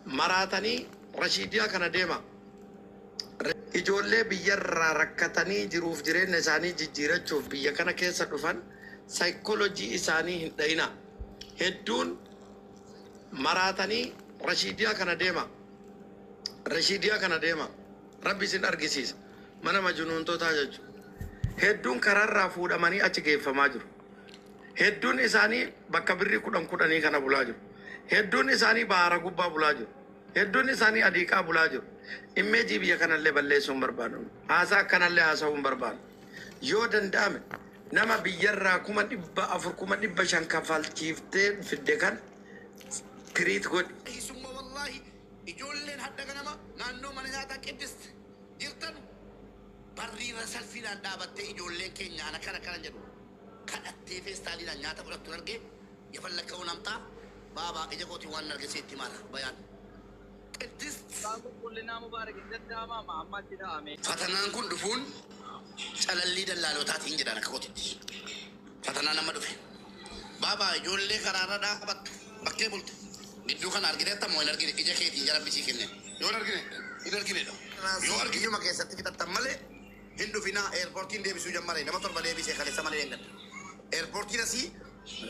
Maraatanii Rashiidiyaa kana deema. Ijoollee biyyarraa rakkatanii jiruuf jireenya isaanii jijjiirachuuf biyya kana keessa dhufan saayikoolojii isaanii hin dhayina. Hedduun maraatanii Rashiidiyaa kana deema. Rashiidiyaa kana deema. Rabbi isin argisiisa. Mana majnuuntootaa jechuudha. Hedduun karaarraa fuudhamanii achi geeffamaa jiru. Hedduun isaanii bakka birrii 10 10 kana bulaa jiru. Hedduun isaanii baara gubbaa bulaa jiru. Hedduun isaanii adiiqaa bulaa jiru. Immeejii biyya kanallee balleessuu hin barbaadu. Haasaa akkanallee haasa'uu hin barbaadu. Yoo danda'ame nama biyyarraa 400,000 500,000 kafalchiiftee fidde kan treat godhi. Summa wallaahi, ijoolleen hadda ganama naannoo mana nyaataa Qiddist jirtan barriirra salfiidhaan dhaabattee ijoolleen keenya ana kana kana jedhu kadhattee feestaaliidhaan nyaata fudhattu argee yafallakka namtaa baabaa ija kootiin waan arge sitti mara bayaan. Qiddist. Qulqullinaa Mubaarak hin danda'amaa amma achi taa'ame. Fatanaan kun dhufuun calallii dallaalotaatiin jedhan akka kootitti. Fatanaan amma dhufe. Baabaa, ijoollee karaarra dhaabattu bakkee bulte. Gidduu kana argiteetta moo hin argine? Ija keetiin jara bisii kenne. Yoo hin argine, hin arginedha. Yoo argine keessatti fixattan malee hin dhufinaa. Eerpoortiin deebisuu jammare, nama 7 deebisee kaleessa malee hin gadda. Eerpoortiin asii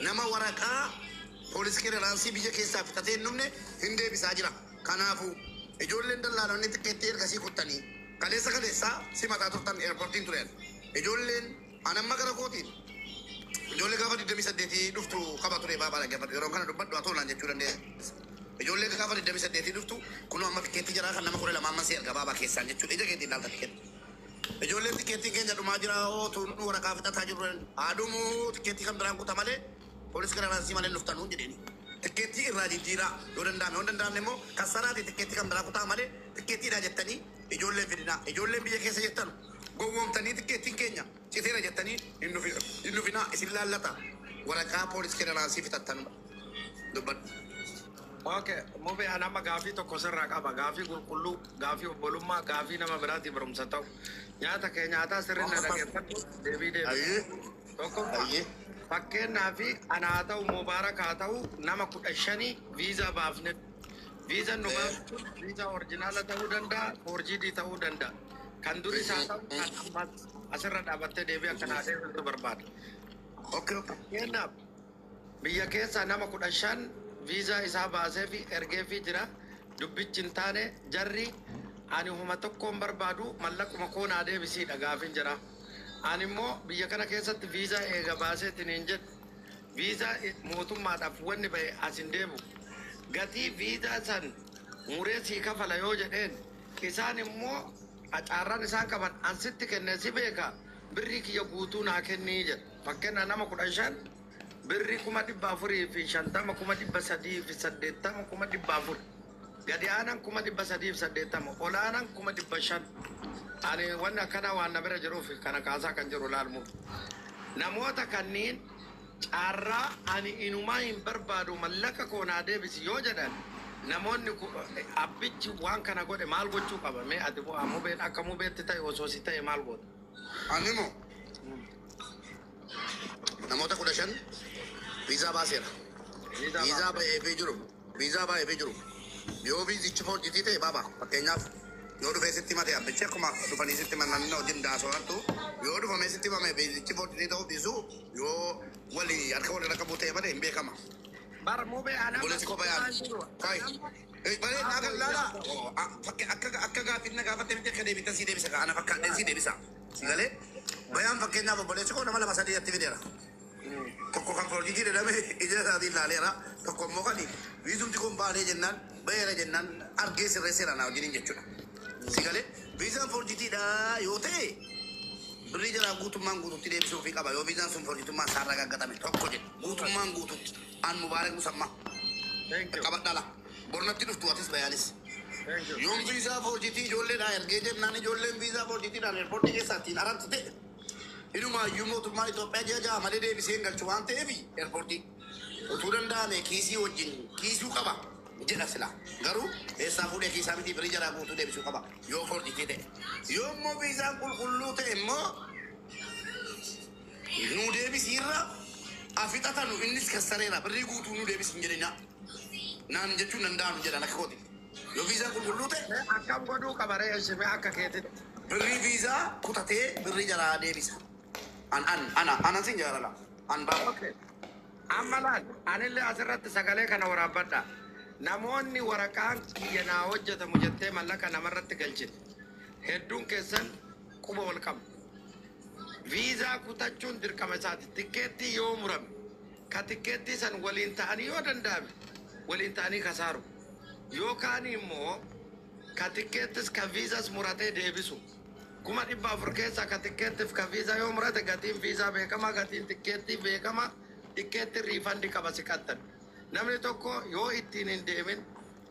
nama waraqaa police clearance biyya keessaa fixatee hin dhufne hin deebisaa jira. Kanaafuu ijoolleen dallaalonni xiqqeetti ergasii kuttanii kaleessa kaleessaa simataa turtan eerpoortiin tureen. Ijoolleen anamma gara kootiin ijoollee gaafa 28 dhuftu qaba ture. Baabaa, dhaggeeffadhu, yeroo kana dubbadhu haa tolaan jechuu dandeessa. Ijoollee gaafa 28 dhuftu kunoo amma tikeettii jaraa kan nama 12 amma si erga baabaa keessaan jechuudha, ija keetiin ilaalta tikeetti. Ijoolleen tikeettiin keenya dhumaa jira, ootuun waraqaa fixataa jiru, haadhumuu tikeettii kan biraan kuta malee police clearance malee dhuftanuu jedheeni. Tikeettii irraa jijjiiraa yoo danda'ame, yoo hin danda'amne immoo kassaraati tikeettii kan biraa kutaa malee tikeettiidha jettanii ijoolleen fidinaa. Ijoolleen biyya keessa jirtan gowwoomtanii tikeettiin keenya citeera jettanii hin dhufinaa, isin laallata, waraqaa police clearance fixattan dubbadhu. Okay, Mube, an amma gaafii tokko sirraa qaba. Gaafii qulqulluu, gaafii obbolummaa, gaafii nama biraatii barumsa ta'u. Nyaata kee nyaataa sirrii na dhaggeeffadhu. Deebii deebi. Ayyee. Tokkoffaa. Ayyee. Fakkeenyaa fi ana haa ta'u, Mubaarak haa ta'u, nama 15 viizaa baafne. Viizaan nu baafnu viizaa original ta'uu danda'a, forged ta'uu danda'a. Kan duris haa ta'u, kan ammas asirra dhaabattee deebii akkanaa deebisu barbaada. Okay. Fakkeenyaaf biyya keessaa nama 15 viizaa isaa baasee fi ergee fi jira. Dubbichi hin taane, jarri ani huma tokkoon barbaadu, mallaquma koo naa deebisiidha gaafin jira. Ani immoo biyya kana keessatti viizaa eega baaseetiin hin jedhu. Viizaa mootummaadhaaf wanni bahe as hin deebu. Gatii viizaa san muree sii kafala yoo jedheen, isaan immoo acaarraan isaan qaban ansitti kenne si beeka, birrii kiyya guutuu naa kennii jedha. Fakkeenyaaf nama 15 birrii 450,000, 380,000, 400,000. Gadi aanaan 380,000, olaanaan 500,000. Ani wanni akkanaa waan na bira jiruuf kana kaasaa kan jiru laalmu. Namoota kanneen caarraa ani inumaa hin barbaadu, mallaqa koo naa deebisi yoo jedhan, namoonni abbichi waan kana godhe maal gochuu qaba? Mee ati mubeen akka mubeetti ta'e osoo si ta'e maal goota? Ani immoo namoota 15 viizaa baaseera. Viizaa ba'eefii jiru. Viizaa ba'eefii jiru. Yoo viizichi forged ta'e baaba, fakkeenyaaf yoo dhufee sitti himate abbichi, akkuma dhufanii sitti himan namni wajjin daasoo yoo dhufamee sitti himame viizichi forged ta'uu dhiisu yoo walii harka walirra qabu ta'e malee hin beekama. Bar mubee anama Obboleessi koo bayaan. Kai. Bareed naa kan laala. Akka gaaffiin na gaafatte miti, akka deebitan si deebisa, ana fakkaadheen si deebisa. Si galee? Bayaan fakkeenyaaf obboleessi koo nama lama sadii atti fideera. Tokko kan forged jedhame ija isaatiin ilaaleera. Tokko immoo kan viizumti kun baanee jennaan baheera jennaan argee sirreesseera naa wajjiniin jechuudha. Si galee? Viizaan forgediidha yoo ta'e birrii jalaa guutummaan guututti deebisuufii qaba. Yoo viizaan sun forgetummaan isaarraa gaggatame tokko jedhe guutummaan guututti an Mubaarak Musammaa. Thank you. Qabadhala. Bornatti dhuftu atis bayaanis. Thank you. Yoon viizaa forged ijoolleedhaa ergee jennaan ijoolleen viizaa forgediidhaan eerpoortii keessaa ittiin aratti ta'e inumaayyuu mootummaan Itoophiyaa ji'a 6 malee deebisee hin galchu waan ta'eef eerpoortii utuu danda'ame kiisii wajjin kiisuu qaba jedha sila. Garuu eessaa fuudhee kiisaa miti, birii jalaa guutuu deebisuu qaba yoo forged ta'e. Yoo immoo viizaan qulqulluu ta'e immoo nu deebisiirra afixatanu, innis kassareera, birrii guutuu nu deebisi hin jedhina. Naan jechuun danda'anu jedhan akka kooti. Yoo viizaan qulqulluu ta'e Akkam godhuu qaba ree ishee akka keetitti? Birrii viizaa kutatee birrii jaraa deebisa. An an ana anan sin jaalala. An baaba. Okay. Amma laal, anillee asirratti sagalee kana waraabbadha. Namoonni waraqaan kiyya naa hojjetamu jettee mallaqa namarratti galchite. Hedduun keessan quba wal qabu. Viizaa kutachuun dirqama isaati. Tikkeettii yoo murame, ka tikkeettii san waliin ta'anii yoo danda'ame, waliin ta'anii kasaaru. Yookaan immoo ka tikkeettis ka viizas muratee deebisu. 400,000 keessaa ka tikkeettiif ka viizaa yoo murate, gatiin viizaa beekamaa, gatiin tikkeettii beekamaa, tikkeetti refund qaba si qattan. Namni tokko yoo ittiin hin deemin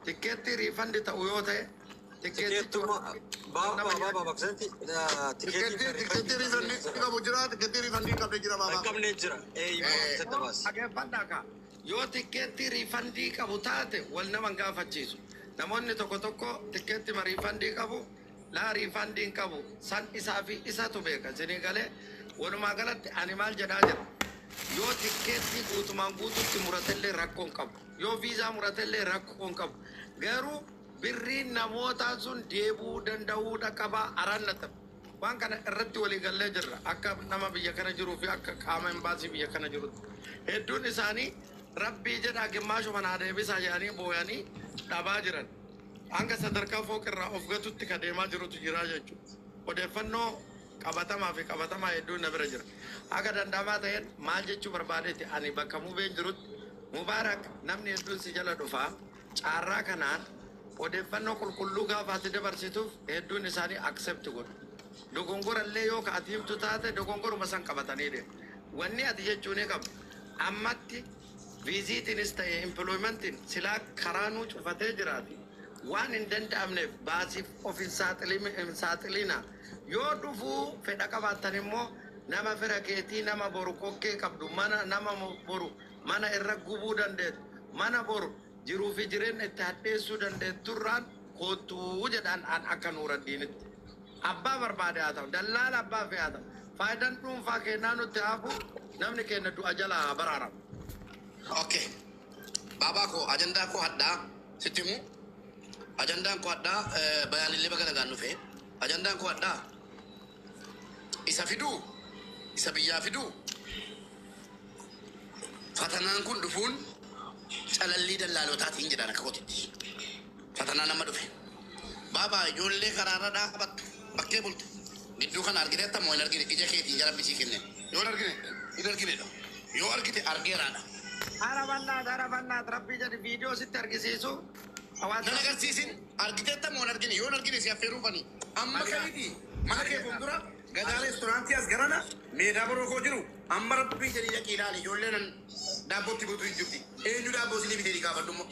tikkeetti refund ta'u yoo ta'e tikkeettichi Tikkeettuma baaba baaba baksanti. Tikkeettii refund qabu jira, tikkeettii refund hin qabne jira baaba. Hin qabne jira. Ee, baas. Dhageeffadhaa kaa. Yoo tikkeetti refund qabu taate wal nama hin gaafachiisu. Namoonni tokko tokko tikkeetti ma refund qabu, laa refund hin qabu. San isaa fi isatu beeka. Isinii galee? Walumaa galatti ani maal jedhaa jira? Yoo tikkeetti guutumaan guututti muratellee rakkoo hin qabu. Yoo viizaa muratellee rakkoo hin qabu. Garuu birriin namootaa sun deebi'uu danda'uudha qaba arannata. Waan kana irratti walii gallee jirra. Akka nama biyya kana jiruu fi akka qaama embaasii biyya kana jirutti. Hedduun isaanii rabbii jedhaa gimmaashuma naa deebisaa jedhanii booyanii dhabaa jiran. Hanga sadarkaa fooqirraa of gatutti ka deemaa jirutu jira jechuudha. Odeeffannoo qabatamaa fi qabatamaa hedduun na bira jira. Akka danda'amaa ta'een maal jechuu barbaadeeti, ani bakka mubeen jirutti, Mubaarak, namni hedduun si jala dhufaa, caarraa kanaan odeeffannoo qulqulluu gaafa ati dabarsituuf hedduun isaanii accept godhu. Dogongorallee yoo ka ati himtu taate dogongoruma san qabatanii deemu. Wanni ati jechuu ni qabdu. Ammatti visitiinis ta'e employmentiin silaa karaa nuu cufatee jiraati. Waan hin danda'amneef baasiif of hin saaxilina. Yoo dhufuu fedha qabaattan immoo nama fira keetii, nama boru kokkee qabdu, mana nama boru mana irra gubuu dandeettu, mana boru jiruu fi jireenya itti hadheessuu dandeetturraan koottuu jedhaan an akka Nuuraddiinitti. Abbaa barbaade haa ta'u, dallaala abbaa fe'e haa ta'u. Faayidaan dhuunfaa kennaa nutti hafu, namni keenya du'a jalaa haa baraaramu. Okay. Baabaa koo, ajandaa koo hadhaa sitti himu. Ajandaan koo hadhaa bayaanillee baga nagaan dhufe. Ajandaan koo hadhaa isa fiduu, isa biyyaa fiduu, fatanaan kun dhufuun calallii dallaalotaatiin jedhan akka kootitti. Fatanaan amma dhufe. Baabaa, ijoollee karaarra dhaabattu bakkee bulte. Gidduu kana argiteetta moo hin argine? Ija keetiin jara bisii kenne. Yoo hin argine, hin arginedha. Yoo argite, argeeraadha. Hara bannaat, hara bannaat, rabbii jedhi viidiyoo sitti argisiisu. Nan agarsiisin. Argiteetta moo hin argine? Yoo hin argine si affeeruu fani. Amma ka'iti mana kee fuuldura Gadaa reesturaantii as garana meedaa boroo koo jiru, amma rabbii jedhii dhaqii ilaali, ijoollee nan daabbootti buutu hin jirti. Eenyu daabboo isinii bitee gaafadhu immoo.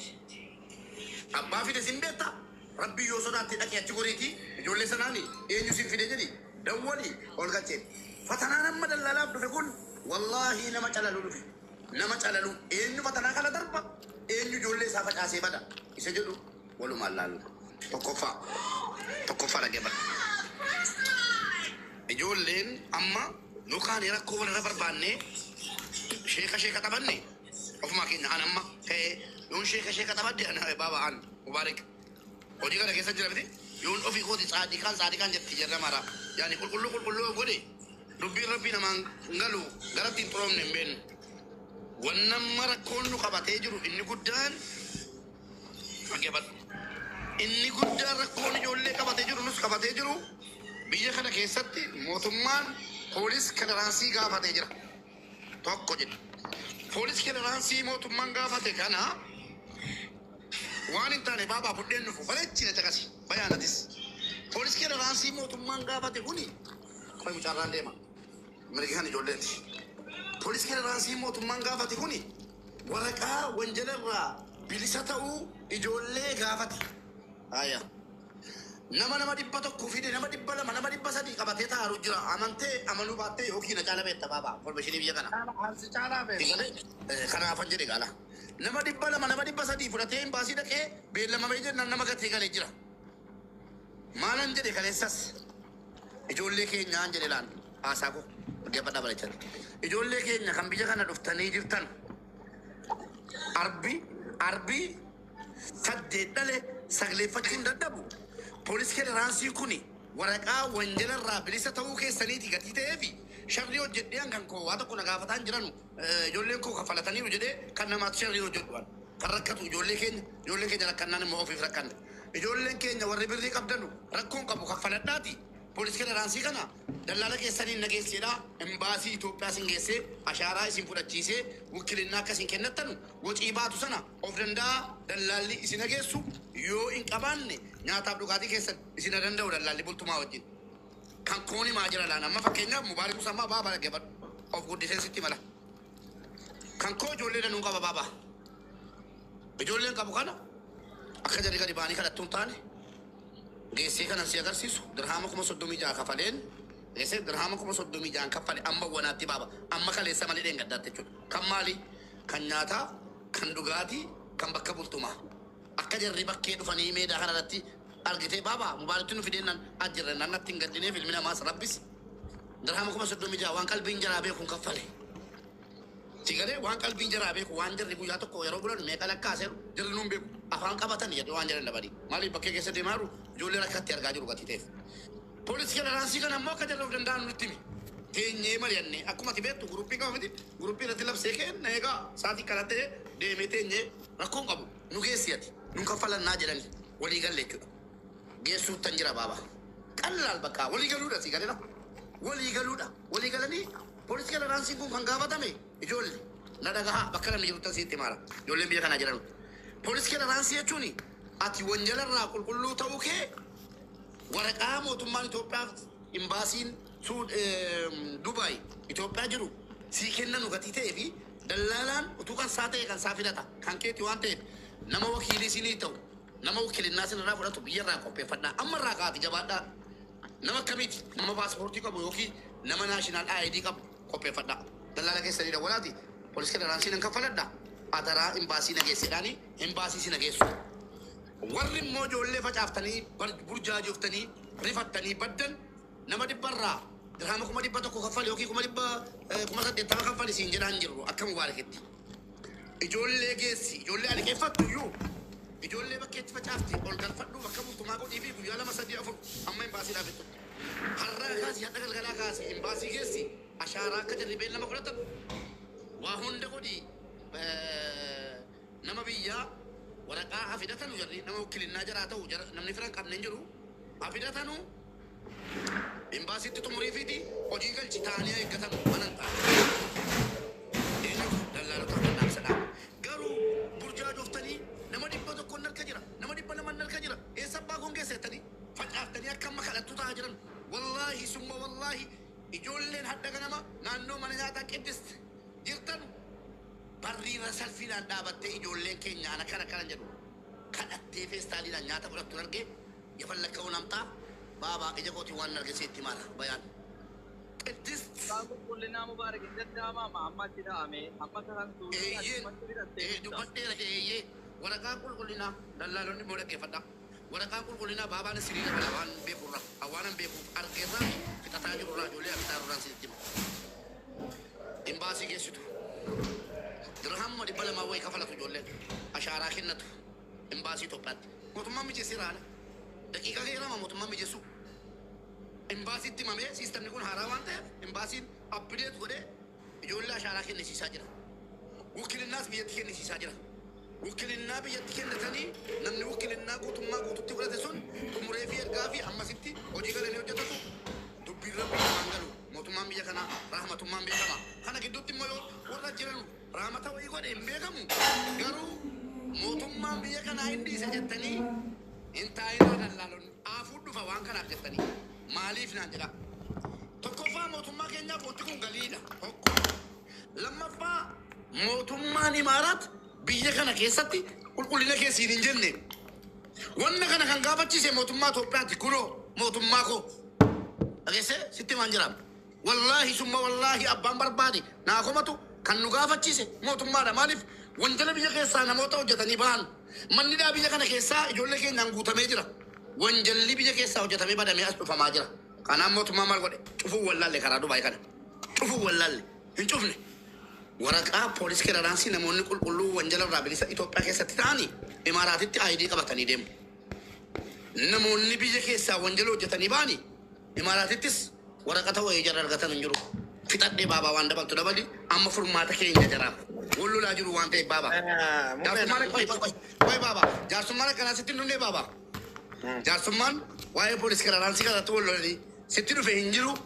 Abbaa fide sin beekta. Rabbii yoo sodaatte dhaqii achi goriitii ijoollee sanaani eenyu sin fide jedhi dawwali ol galchee. Fatanaan amma dallaalaaf dhufe kun wallaahi nama calalu dhufe. Nama calalu, eenyu fatanaa kana darba, eenyu ijoollee isaa facaasee bada isa jedhu walumaan laallu. Tokkoffaa, tokkoffaa dhaggeeffadhu. Ijoolleen amma yookaan rakkoo walirra barbaannee sheeka sheeka taphanne ofumaa keenya. An amma ka'ee yoon sheeka sheeka taphadde, ana baaba an Mubaarik hojii kana keessa jira miti, yoon ofii kooti tsaadiqaan tsaadiqaan jetti jarra mara yaani qulqulluu qulqulluu godhe, dubbiin rabbii namaan hin galu, garatti hin xuroomne hin beeknu. Wannamma rakkoon nu qabatee jiru inni guddaan, dhaggeeffadhu. Inni guddaan rakkoon ijoollee qabatee jiru, nus qabatee jiru, biyya kana keessatti mootummaan police clearance gaafatee jira. Tokko jedhe. Police clearance mootummaan gaafate kana waan hin taane baabaa fudheen dhufu bareechina caqasi bayaanatis. Police clearance mootummaan gaafate kuni qoy mucaarraan deema. Mirgi kan ijoolleeti. Police clearance mootummaan gaafate kuni waraqaa wanjala irraa bilisa ta'uu ijoollee gaafate. Aya. Nama 100 fide, nama 200, nama 300 qabatee taa'aru jira. Amantee amanuu baattee yookiin na caala beekta baabaa. Information biyya kana. Ansi caalaa beeku. Kanaafan jedhe gaala. Nama 200, nama 300 fudhatee imbaasii dhaqee beellamamee jennaan nama gatee galee jira. Maalan jedhe kaleessas ijoollee keenyaan jedhe laan haasaa koo dhaggeeffadhaa bareechan. Ijoollee keenya kan biyya kana dhuftanii jirtan, arbi arbi saddeet dhale. Sagaleeffachuu hin dadhabu. Police clearance kuni waraqaa wanjalarraa bilisa ta'uu keessaniiti gatii ta'eefi sharrii hojjedhee hankan koo waa tokko na gaafataan jiranu, ijoolleen koo kaffalataniiru jedhee kan namaatti sharrii hojjedhu an. Kan rakkatu ijoollee keenya, ijoolleen keenya rakkannaan immoo ofiif rakkanna. Ijoolleen keenya warri birrii qabdanu rakkoon qabu kaffaladhaati. Police clearance kana dallaala keessaniin nageesseedha. Imbaasii Itoophiyaa isin geessee ashaaraa isin fudhachiisee wukilinnaa akka isin kennattanu wocii baatu sana of danda'a dallaalli isin nageessu yoo hin qabaanne nyaataaf dhugaatii keessan isin danda'u dallaalli bultumaa wajjin. Kan kooni maa jira laan amma fakkeenyaaf Mubaarik Musammaa baaba dhaggeeffadhu of guddiseen sitti mala. Kan koo ijoollee danuu qaba baaba. Ijoolleen qabu kana akka jarri gadi ba'anii kadhattuu hin taane geessee kanan si agarsiisu dirhaama 36,000 kafaleen geessee dirhaama 36,000 kaffale amma wanaatti baaba amma kaleessa malee dheengaddaatti jechuudha. Kan maali? Kan nyaataa, kan dhugaatii, kan bakka bultumaa. Akka jarri bakkee dhufanii meedaa kanarratti argitee baaba mubaaritti nu fideennan ajjirre nan natti hin gaddineef ilmi namaas rabbis dirhaama 36,000 waan qalbiin jaraa beekuun kaffale. Sigalee waan qalbiin jaraa beeku waan jarri guyyaa tokko yeroo bulan meeqa lakkaaseeru jarri nuun beeku afaan qabatan jedhu waan jedhan dhabanii maaliif bakkee keessa deemaa jiru ijoollee rakkatti argaa jiru gatii ta'eef. Police clearance kana immoo akka jarri of danda'an nutti himi. Teenyee mari'annee akkuma ati beektu guruppii qaba miti guruppii irratti labsee kenna egaa sa'aatii kanatti deemee teenyee rakkoon qabu nu geessi ati nu kaffalannaa jedhani walii galle jechuudha. Geessuuttan jira baaba. Qallaal bakka walii galuudha si galeera. Walii galuudha. Walii galanii police clearanceiin kun kan gaafatame ijoollee na dhagahaa bakka namni jiruttan sitti maara. Ijoolleen biyya kanaa jiran. Police clearance jechuun ati wanjalarraa qulqulluu ta'uu kee waraqaa mootummaan Itoophiyaa imbaasiin Dubaay Itoophiyaa jiru sii kennanu gatii ta'ee fi dallaalaan utuu kan isaa ta'e kan isaa fidata kan keeti waan ta'eef nama wakiilii sinii ta'u nama wakiilinnaa sinirraa fudhatu biyyarraa qopheeffadhaa amma irraa kaati jabaadhaa nama akkamiiti nama paaspoortii qabu yookiin nama national ID qabu qopheeffadhaa dallaala keessanii dawwalaati police clearance nan kaffaladha adaraa imbaasii nageessedhaani imbaasii si nageessu. Warri immoo ijoollee facaaftanii burjaajoftanii rifattanii baddan nama dhibbarraa dirhaama 100,000 kaffali yookiin 180,000 kaffali siin jedhaan jirru akka mubaaraketti. Ijoollee geessi ijoollee aliqeeffattu iyyuu ijoollee bakkeetti facaafti ol galfadhu bakka bultumaa godhii fi guyyaa lama sadii afur amma imbaasii dhaabettu. Har'aa kaasi hadha galgalaa kaasi imbaasii geessi ashaaraa akka jarri beellama fudhatan waa hunda godhii nama biyyaa waraqaa hafidatanu jarri nama wakkilinnaa jaraa ta'u namni firan qabne hin jiru hafidatanu imbaasitti xumurii fiiti hojii galchi ta'anii eeggatan manan ta'a. Eenyuuf dallaalota dhaamsadha. Garuu burjaajoftanii nama 100 harka jira nama 200 harka jira eessa abbaa koon geessa jettanii facaaftanii akka amma kadhattu ta'aa jiran wallaahi summa wallaahi ijoolleen hadda ganama naannoo mana nyaataa Qiddist jirtan barriirra salfiidhaan dhaabattee ijoolleen keenya ana kana kana jedhu kadhattee feestaaliidhaan nyaata fudhattu argee yafallaka'uu namtaa baabaa ija kootiin waan arge sitti maara bayaan. Qiddist Qulqullinaa Mubaarak hin danda'amaa amma achi dha'ame amma kan eeyyee dubbadheera eeyyee waraqaa qulqullinaa dallaalonni immoo dhaggeeffadha. Waraqaa qulqullinaa baabaan isinii dabala waan beekurra waan beekuuf argeerraa fi fixataa jirurraa ijoollee fixaa jirurraan sitti hima. Imbaasii geessitu. Dirhamma 200 wayii kafalatu ijoolleen ashaaraa kennatu imbaasii Itoophiyaatti. Mootummaan mijeesseera haala. Daqiiqaa keerama mootummaan mijeessu. Imbaasiitti himamee siistamni kun haaraa waan ta'eef imbaasiin update godhee ijoollee ashaaraa kennisiisaa jira. Wukilinnaas biyyatti kennisiisaa jira. Wukilinnaa biyyatti kennatanii namni wukilinnaa guutummaa guututti fudhate sun xumuree fi ergaa fi ammasitti hojii galanii hojjetatu dubbiin rabbi namaan galu mootummaan biyya kanaa rahmatummaan beekama. Kana gidduutti immoo yoo warra jiran rahmata wayii godhe hin beekamu. Garuu mootummaan biyya kanaa hin dhiise jettanii hin taa'inaa dallaalonni aafuu dhufa waan kanaaf jettanii maaliif naan jedha. Tokkoffaa mootummaa keenyaaf wanti kun galiidha. Tokko. Lammaffaa mootummaan Imaaraat biyya kana keessatti qulqullina keessiin hin jenne. Wanna kana kan gaafachiise mootummaa Itoophiyaati kunoo mootummaa koo. Dhageessee sitti maan jiraam. Wallaahi summa wallaahi abbaan barbaade naa komatu kan nu gaafachiise mootummaadha. Maaliif wanjala biyya keessaa namoota hojjetanii bahan manni dhaa biyya kana keessaa ijoollee keenyaan guutamee jira. Wanjalli biyya keessaa hojjetamee badamee as dhufamaa jira. Kanaaf mootummaa maal godhe cufuu wallaalle karaa Dubaay kana cufuu wallaalle hin cufne. Waraqaa police clearance namoonni qulqulluu wanjala irraa bilisa Itoophiyaa keessatti ta'anii Imaaraatitti ID qabatanii deemu. Namoonni biyya keessaa wanjala hojjetanii baani Imaaraatittis waraqata wayii jara argatan hin jiru. Fixadhee baabaa waan dabaltu dabali amma furmaata keenya jaraaf. Wal lolaa jiru waan ta'eef baabaa. Jaarsummaan qoy baabaa jaarsummaan akkanaa sitti hin dhufne baabaa. Jaarsummaan waa'ee poolis clearance kanatti wal lolanii sitti dhufe hin jiru.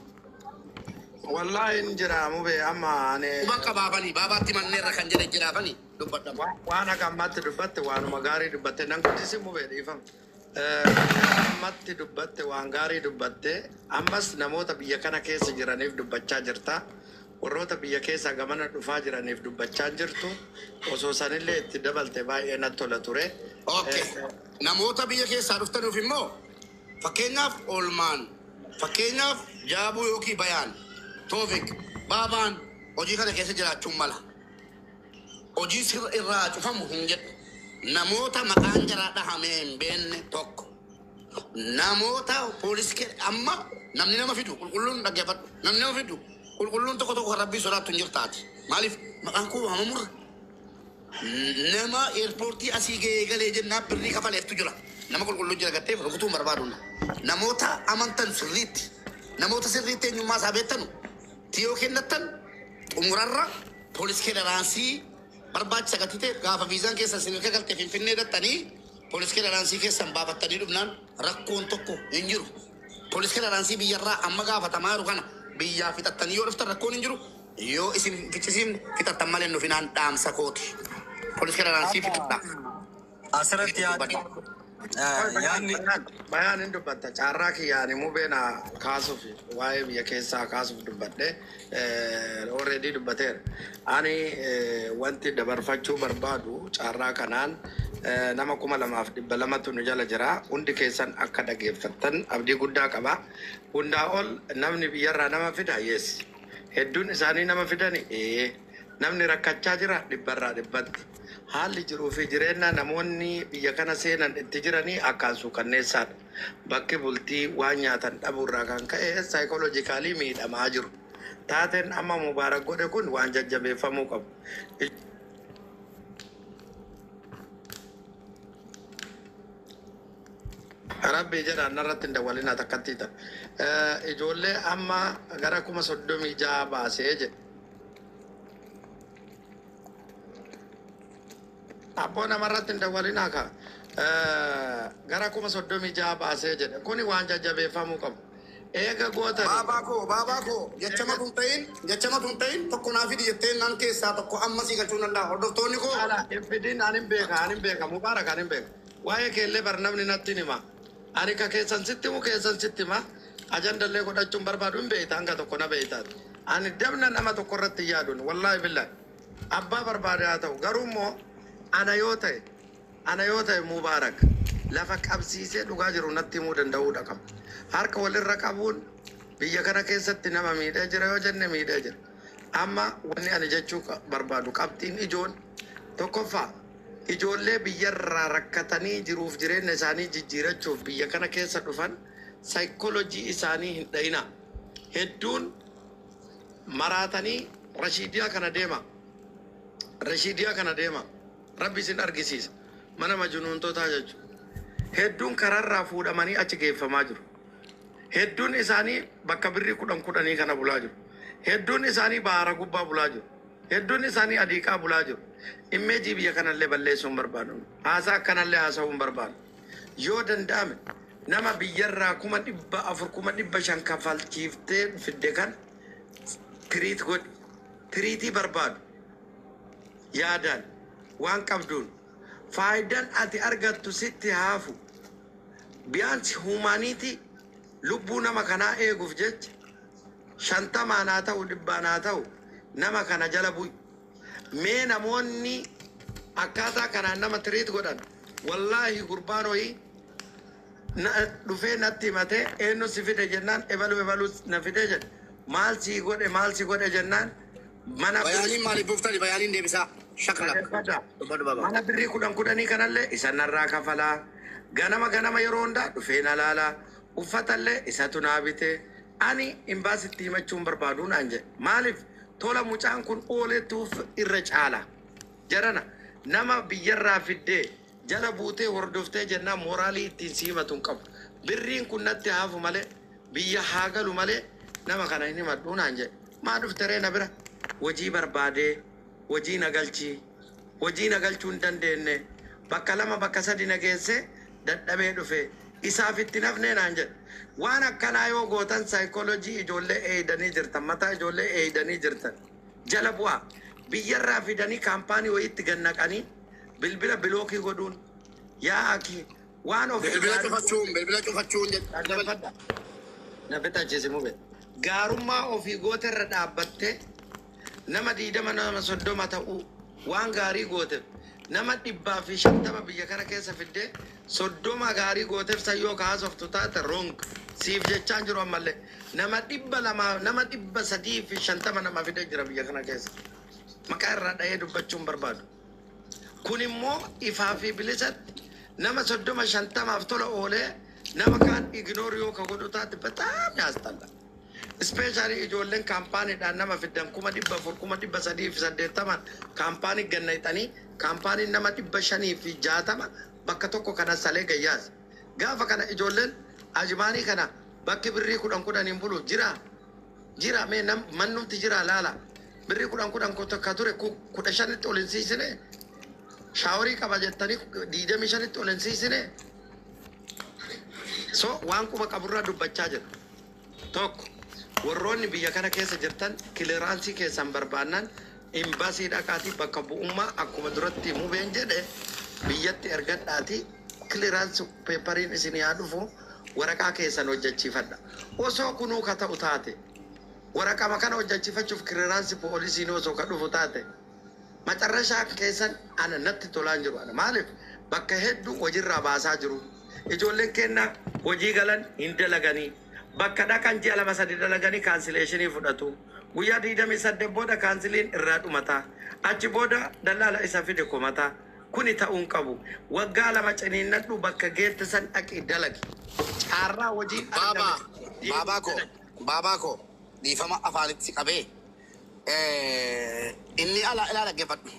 Wallahi hin jira mube amma ani Quban qabaafanii baabaatti manneerra kan jedhe jiraafanii dubbadhama. Waan akka ammaatti dubbatte waanuma gaarii dubbatte nan guddisi mube dhiifama. Ammatti dubbatte waan gaarii dubbatte ammas namoota biyya kana keessa jiraniif dubbachaa jirta. Warroota biyya keessa gamana dhufaa jiraniif dubbachaa jirtu. Osoo sanillee itti dabalte baay'ee natti tola ture. Okay. Namoota biyya keessaa dhuftanuuf immoo fakkeenyaaf oolmaan fakkeenyaaf jaabuu yookiin bayaan toofik baabaan hojii kana keessa jiraachuun mala. Hojii sirra irraa cufamu hin jedhu. Namoota maqaan jaraa dhahamee hin beekne tokko. Namoota poolisii amma namni nama fidu qulqulluun dhaggeeffadhu. Namni nama fidu qulqulluun tokko tokko kan rabbii sodaattu hin jirtaati. Maaliif maqaan koo waamamurra? Nama airport asii ga'ee galee jennaan birrii kafaleeftu jira. Nama qulqulluu jira gatteef rukutuun barbaadu. Namoota amantan sirriitti, namoota sirriitti eenyummaa isaa beektanu, tiyoo kennattan xumurarra poolis clearance barbaachisa gatii ta'e gaafa viizaan keessan isin harka galtee Finfinnee dhattanii poolis clearance keessan baafattanii dhufnaan rakkoon tokko hin jiru. Poolis clearance biyyarraa amma gaafatamaa jiru kana biyyaa fixattanii yoo dhuftan rakkoon hin jiru. Yoo isin fichisiifne fixattan malee hin dhufinaan dhaamsa kooti. Poolis clearance fixadha. Asirratti yaadni yaadni Bayaan hin dubbatta. Carraa kiyyaani mubeen kaasuuf waa'ee biyya keessaa kaasuuf dubbadhe already dubbateera. Ani wanti dabarfachuu barbaadu carraa kanaan nama 2200tu nu jala jira. Hundi keessan akka dhageeffattan abdii guddaa qaba. Hundaa ol namni biyyarraa nama fida yes. Hedduun isaanii nama fidani ee. Namni rakkachaa jira dhibbarraa dhibbatti. Haalli jiruu fi jireenya namoonni biyya kana seenan itti jiranii akkaan suukanneessaadha. Bakki bultii waan nyaatan dhabuurraa kan ka'e psychologically miidhamaa jiru. Taateen amma Mubaarak godhe kun waan jajjabeeffamuu qabu. Rabbii jedhaan narratti hin dawwalinaa takkatti ta'a. Ijoollee amma gara 36,000 baasee jedhe. Abboo namarratti hin dawwalinaa ka. Gara 36,000 baasee jedhe. Kuni waan jajjabeeffamuu qabu. Eega gootani. Baabaa koo jecha matu hin ta'in jecha matu hin ta'in tokko naa fidi jettee naan keessaa tokko amma sii galchuu danda'a. Hordoftoonni koo. Ala hin fidin ani hin beeka ani hin beeka Mubaarak ani hin beeka. Waa'ee keellee bar namni natti hima. Ani ka keessan sitti himu keessan sitti hima. Ajandallee godhachuun barbaadu hin beekta hanga tokko na beektaati. Ani dabna nama tokko irratti hin yaadun wallaahi billahi. Abbaa barbaade haa ta'u garuu immoo ana yoo ta'e Mubaarak lafa qabsiisee dhugaa jiru natti himuu danda'uudha qaba. Harka walirra qabuun biyya kana keessatti nama miidhee jira yoo jenne miidhee jira. Amma wanni ani jechuu barbaadu qabxiin ijoon tokkoffaa ijoollee biyyarraa rakkatanii jiruuf jireenya isaanii jijjiirachuuf biyya kana keessa dhufan saayikoolojii isaanii hin dhayina. Hedduun maraatanii Rashiidiyaa kana deema. Rashiidiyaa kana deema. Rabbi isin argisiisa. Mana majnuuntootaa jechuudha. Hedduun karaarraa fuudhamanii achi geeffamaa jiru. Hedduun isaanii bakka birrii kudhan kudhanii kana bulaa jiru. Hedduun isaanii baara gubbaa bulaa jiru. Hedduun isaanii adiiqaa bulaa jiru. Image biyya kanallee balleessuu hin barbaadu. Haasaa akkanallee haasa'uu hin barbaadu. Yoo danda'ame nama biyyarraa 400,000 500,000 kafalchiiftee fidde kan treat godhi. Treat barbaadu. Yaadaan waan qabduun faayidaan ati argattu sitti haafu. Biyaansi humanity lubbuu nama kanaa eeguuf jecha 50n haa ta'u 100n haa ta'u nama kana jala bu'i. Mee namoonni akkaataa kanaan nama treat godhan wallaahi gurbaan hoyi dhufee natti himatee eenyu si fide jennaan ebaluu ebaluu na fide jedhe maal sii godhe maal sii godhe jennaan mana Bayaaniin maaliif buuftani bayaaniin deebisaa. Shakala. Dubbadhu baabaa. Mana birrii kudhan kudhanii kanallee isa narraa kafalaa. Ganama ganama yeroo hundaa dhufee na laalaa. Uffatallee isatu naa bite. Ani imbaasitti himachuun barbaadu naan jedhe. Maaliif tola mucaan kun ooletuuf irra caala. Jarana nama biyyarraa fiddee Jala buutee hordoftee jennaan mooraalii ittiin si himatu hin qabu. Birriin kun natti haafu malee, biyya haa galu malee, nama kana hin himadhu naan jedhe. Maa dhufte ree na bira? Hojii barbaadee, hojii na galchii, hojii na galchuu hin dandeenye, bakka lama bakka sadi na geesse, dadhabee dhufe, isaaf itti nafnee naan jedhe. Waan akkanaa yoo gootan saayikoolojii ijoollee eeydanii jirtan, mataa ijoollee eeydanii jirtan. Jala bu'aa. Biyyarraa fidanii kaampaanii wayiitti gannaqanii bilbila block godhuun, yaa aki, waan ofii Bilbila gaarii cufachuun, bilbila cufachuun jedhu. Dhaggeeffadha. Na fixachiisi mube. Gaarummaa ofii goote irra dhaabbattee nama 20, nama 30 ta'uu waan gaarii gooteef, nama 150 biyya kana keessa fiddee 30 gaarii gooteef sayyoo kaasoftu taate, wrong. Siif jechaan jiru ammallee nama 200, nama 350 nama fidee jira biyya kana keessa. Maqaa irraa dhahee dubbachuun barbaadu. Kun immoo ifaa fi bilisatti nama 30 50f tola oolee nama kaan ignore yoo ka godhu taate በጣም ያስጠላ. Especially ijoolleen kaampaaniidhaan nama fiddan 400,000, 380,000 kaampaanii gannayxanii, kaampaaniin nama 560 bakka tokko kana salee gayyaas. Gaafa kana ijoolleen Ajmaanii kana bakki birrii 10 10iin bulu jira. Jira, mee mannumti jira laala. Birrii 10 10 ka ture 15tti ol hin siisine. Shaaworii qaba jettanii 25tti ol hin siisine. So waan quba qaburraa dubbachaa jira. Tokko, warroonni biyya kana keessa jirtan clearance keessan barbaannan imbaasii dhaqaatii bakka bu'ummaa akkuma duratti mubeen jedhe biyyatti ergadhaatii clearance paperiin isin haa dhufu, waraqaa keessan hojjechiifadha. Osoo kunuu ka ta'u taate, waraqama kana hojjechiifachuuf clearance poolisiin osoo ka dhufu taate, macarrashaa keessan ana natti tolaan jiru. Ana maaliif bakka hedduu hojiirraa baasaa jiru. Ijoolleen keenya hojii galan hin dalaganii, bakka dhaqan ji'a 2 3 dalaganii cancellation fudhatu. Guyyaa 28 booda kaansiliin irraa dhumata. Achi booda dallaala isa fide komata. Kuni ta'uu hin qabu. Waggaa 2 ciniinnadhu, bakka geette san dhaqi dalagi. Caarraa hojii Baabaa, argame. Baabaa koo, baabaa koo, dhiifama afaanitti si qabee. Inni ala ilaa dhaggeeffadhu.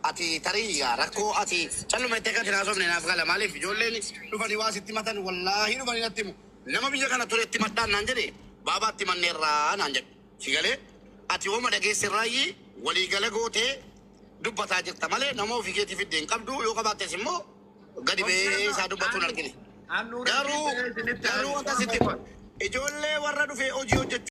Ati tarii gaa rakkoo ati calluma itti akka haasofne naaf gala. Maaliif ijoolleen dhufanii waa sitti matan, wallaahi dhufanii natti himu. Nama biyya kana ture itti madhaan naan jedhe, baabaatti manneerraa naan jedhu. Si galee, ati wooma dhageessirraayyii waliigala gootee dubbataa jirta malee nama ofii keetii fidde hin qabdu, yoo qabaattes immoo gadi ba'ee isaa dubbatu hin argine. Garuu wanta sitti ijoollee warra dhufee hojii hojjechuu